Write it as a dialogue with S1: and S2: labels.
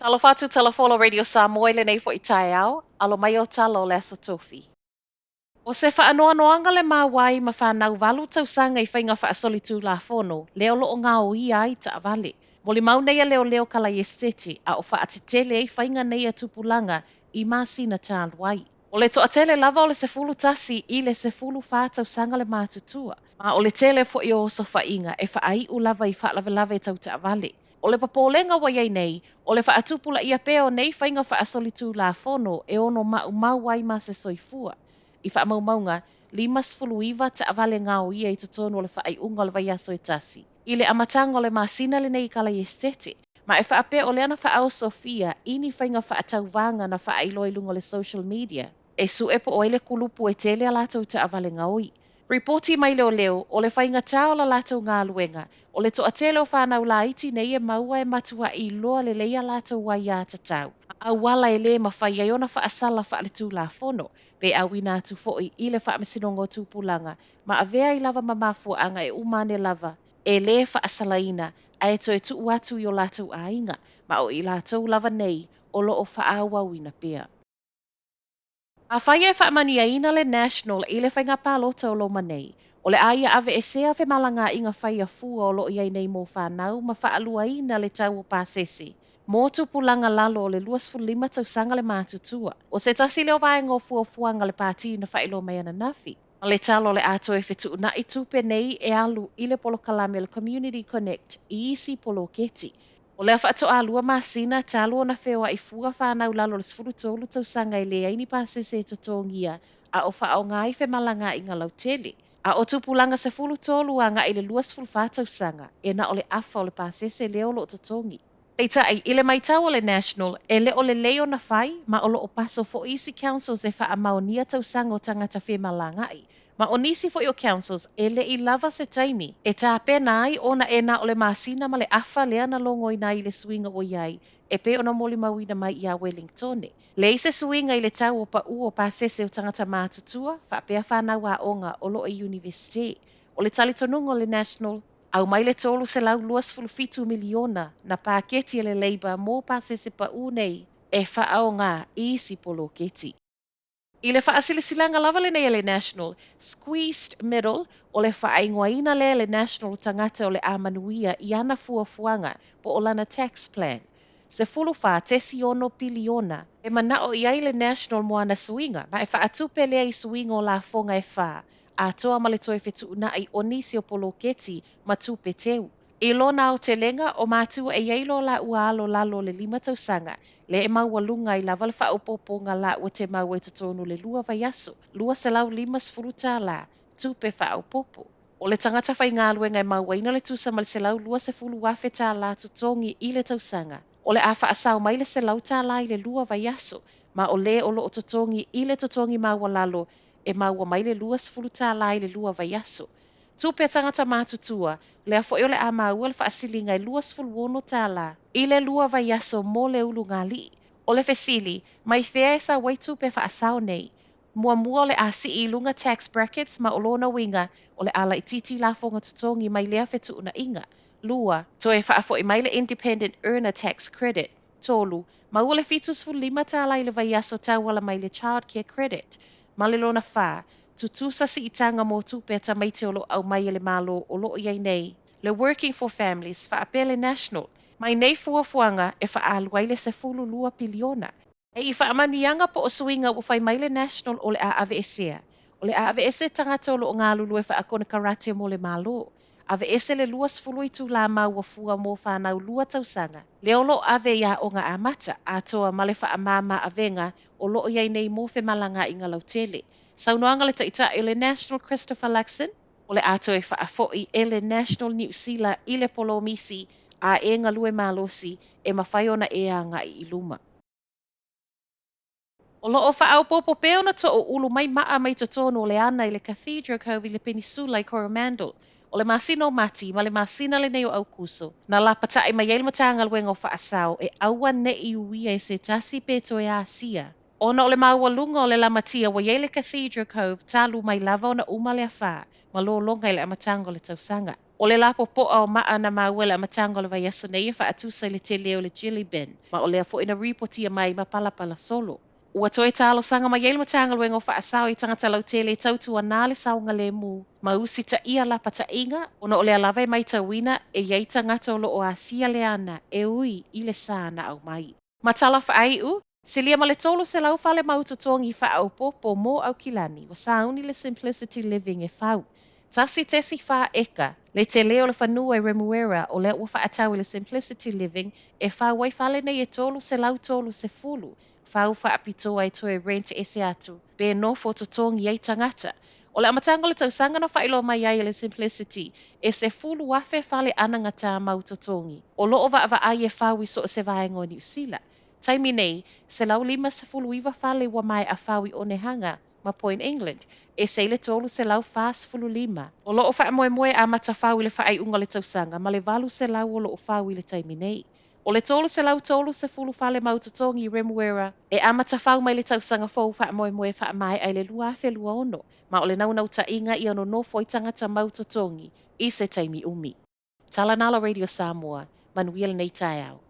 S1: Talofa atu Talofa Radio Samoa i lenei foi taeao, alo mai o tala o le Aso Tofi. O se faanoanoaga le maua ai ma fanau 8 tausaga i faiga faasolitulafono lea o lo o gaoia ai taavale. Molimau nei a leoleo Kalaiestete a o faatetele ai faiga nei a tupulaga i masina talu ai. O le toatele lava o le 11 i le 14 tausaga le matutua. Ma o le tele foi o osofaiga e faaiu lava i faalavelave tau taavale. O le popolega ua i ai nei, o le faatupulaia pea o nei faiga faasolitulafono e ono maumau ai ma se soifua. I faamaumauga, 59 taavale gaoia i totonu o le faaiuga o le vaiaso e tasi. I le amataga o le masina lenei i Kalaiestete, ma e faapea o lea na faaosofia i ni faiga faatauvaga na faailoa i luga o le social media. E sue po o ai le kulupu e tele a latou taavale gaoi. Ripoti mai leoleo, o le faigata o la latou galuega, o le toatele o fanau laiti nei e maua e matuai iloa lelei a latou aiatatau. Auala e lē mafai ai ona faasala faaletulafono, pe auina atu foi i le Faamasinoga o Tupulaga, ma avea ai lava ma mafuaaga e uma ane lava, e lē faasalaina, ae toe tuu atu i o latou aiga, ma o i latou lava nei o lo o faaauauina pea. Afai e faamanuiaina le National i le faiga palota o loma nei, o le a ia aveesea femalagaaiga fai afua o lo o i ai nei mo fanau ma faaluaina le tau o pasese mo tupulaga lalo o le 25 tausaga le matutua. O se tasi lea o vaega o fuafuaga a le pati na faailoa mai ananafi. Ma le tala o le a toe fetuunai tupe nei e alu i le polokalame o le Community Connect i isi poloketi. O lea faatoa 2 masina talu ona feoai fua fanau lalo o le 13 tausaga e leai ni pasese e totogia a o faaaoga ai femalagaaiga lautele. A o tupulaga 13 agai i le 24 tausaga e na o le afa o le pasese lea o lo o totogi. Peitai, i le matau a le National, e le o lelei ona fai, ma o lo o paso foi isi councils e faamaonia tausaga o tagata femalagaai. Ma o nisi foi o councils e le i lava se taimi e tapena ai ona e na o le masina ma le afa lea na logoina ai i le suiga ua i ai, e pei ona molimauina mai ia Wellingtone. Leai se suiga i le tau o pau o pasese o tagata matutua, faapea fanau aoga o lo o i Iunivesite. O le talitonuga o le National, aumai le 327 miliona na paketi e le Labour mo pasese pau nei e faaaoga i isi poloketi. I le faasilasilaga lava lenei a le National, Squeezed Middle, o le faaigoaina lea e le National o tagata o le a manuia i ana fuafuaga po o lana tax plan. 14.6 piliona e manao i ai le National mo ana suiga, ma e faatupe lea i suiga o lafoga e 4, atoa ma le toe fetuunai o nisi o poloketi ma tupe teu. I lona aotelega o matua e i ai lo laua alo lalo o le 5 tausaga, lea e maualuga ai lava le faaopoopoga laua te maua i totonu o le 2 vaiaso, $250, tupe faaopoopo. O le tagata faigaluega e mauaina le tusa ma le $120,000 totogi i le tausaga. O le a faasao mai le $100 i le 2 vaiaso, ma o le o lo o totogi i le totogi maualalo e maua mai le $20 i le 2 vaiaso. Tupe a tagata matutua, lea foi o le a maua le faasiliga e $26 i le 2 vaiaso mo le ulugalii. O le fesili, mai fea e sau ai tupe faasao nei? Muamua o le a sii i luga tax brackets ma o lona uiga o le a laitiiti lafoga totogi mai lea fetuunaiga. 2, toe faafoi mai le Independent Earner Tax Credit. 3, maua le $75 i le vaiaso tauala mai le Child Care Credit. Ma le lona 4, tutusa siitaga mo tupe a tamaiti o lo o aumai e le Malo o lo o i ai nei. Le Working for Families, faapea le National. Mai nei fuafuaga e faaalu ai le 12 piliona. E i faamanuiaga po o suiga ua fai mai le National o le a aveesea. O le a aveese tagata o lo o galulue faakonekarate mo le Malo. Aveese le 20 itulā maua fua mo fanau 2 tausaga. Lea o lo o ave i aoga amata, atoa ma le faamama avega o lo o i ai nei mo femalagaaiga lautele. Saunoaga le taitai o le National Christopher Luxon, o le a toe faafoi e le National Niu Sila i le polomisi a e galue malosi e mafai ona e agai i luma. O lo o faaopoopo pea ona toʻuulu mai maa mai totonu o le ana i le Cathedral Cove i le Penisula i Coromandel. O le masina o Mati ma le masina lenei o Aukuso, na lapata'i mai ai le Matagaluega o Faasao e auane'i uia e se tasi pe toe asia. Ona o le maualuga o le lamatia ua i ai le Cathedral Cove talu mai lava ona uma le afa ma lologa i le amataga o le tausaga. O le lapopoa o maa na maua i le amataga o le vaiaso nei e faatusa i le tele o le chilly bin, ma o lea foi na ripotia mai ma palapala solo. Ua toe talosaga mai ai le Matagaluega o Faasao i tagata lautele e tautuana le saogalemu ma usitaia lapataiga ona o lea lava e matauina e i ai tagata o lo o asia le ana e ui i le sa na aumai. Ma tala faaiu, silia ma le 300 fale mau totogi faaopoopo mo Aukilani ua sauni le Simplicity Living e fau. 1.4 eka le tele o le fanua i Remuera o lea ua faatau i le Simplicity Living e fau ai fale nei e 330 fau faapitoa e toe rent ese atu pe nofo totogi ai tagata. O le amataga o le tausaga na faailoa mai ai e le Simplicity e 10,000 fale anagata mau totogi o lo o vaavaai e fau i so o se vaega o Niu Sila. Taimi nei, 159 fale ua maea fau i Onehunga ma Point England, ese i le 345. O lo o faamoemoe e amata fau i le faaiuga o le tausaga ma le 800 o lo o fau i le taimi nei. O le 330 fale mau totogi i Remuera e amata fau mai le tausaga fou faamoemoe e faamaea i le 2026, ma o le naunautaiga ia nonofo ai tagata mau totogi i se taimi umi. Tala na la Radio Samoa, manuia lenei taeao.